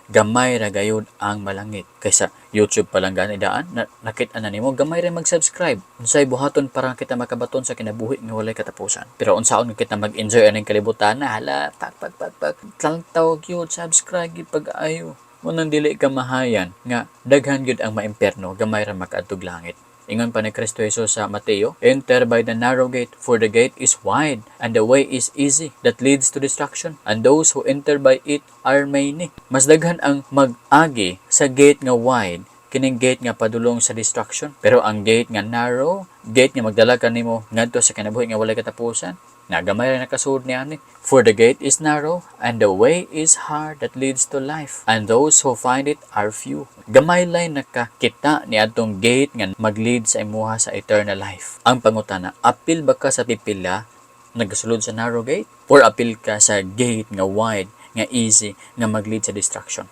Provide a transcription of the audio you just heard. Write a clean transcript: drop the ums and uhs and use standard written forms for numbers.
Gamay ra gayud ang malangit. Kaysa YouTube pa lang gani daan, na, nakita na nimo, gamay ra mag-subscribe. Unsay buhaton para kita makabaton sa kinabuhi nga walay katapusan? Pero unsaon nga kita mag-enjoy aning kalibutan na hala, pak pak pak pak tlantaw gyud, subscribe gyud pag-ayo. Munang dili ka mahayan nga daghan gyud ang maimpierno, gamay ra makaadtog langit. Ingon pa ni Kristo Jesus sa Mateo, "Enter by the narrow gate, for the gate is wide, and the way is easy that leads to destruction, and those who enter by it are many." Mas daghan ang mag-agi sa gate nga wide, kining gate nga padulong sa destruction. Pero ang gate nga narrow, gate nga magdala kanimo ngadto sa kinabuhi nga walay katapusan, na gamay ra nakasud niani. "For the gate is narrow and the way is hard that leads to life, and those who find it are few." Gamay lay nakakita ni adtong gate nga mag-lead sa imuha sa eternal life. Ang pangutana, apil ba ka sa pipila nagasulod sa narrow gate or apil ka sa gate nga wide, nga easy, nga mag-lead sa destruction?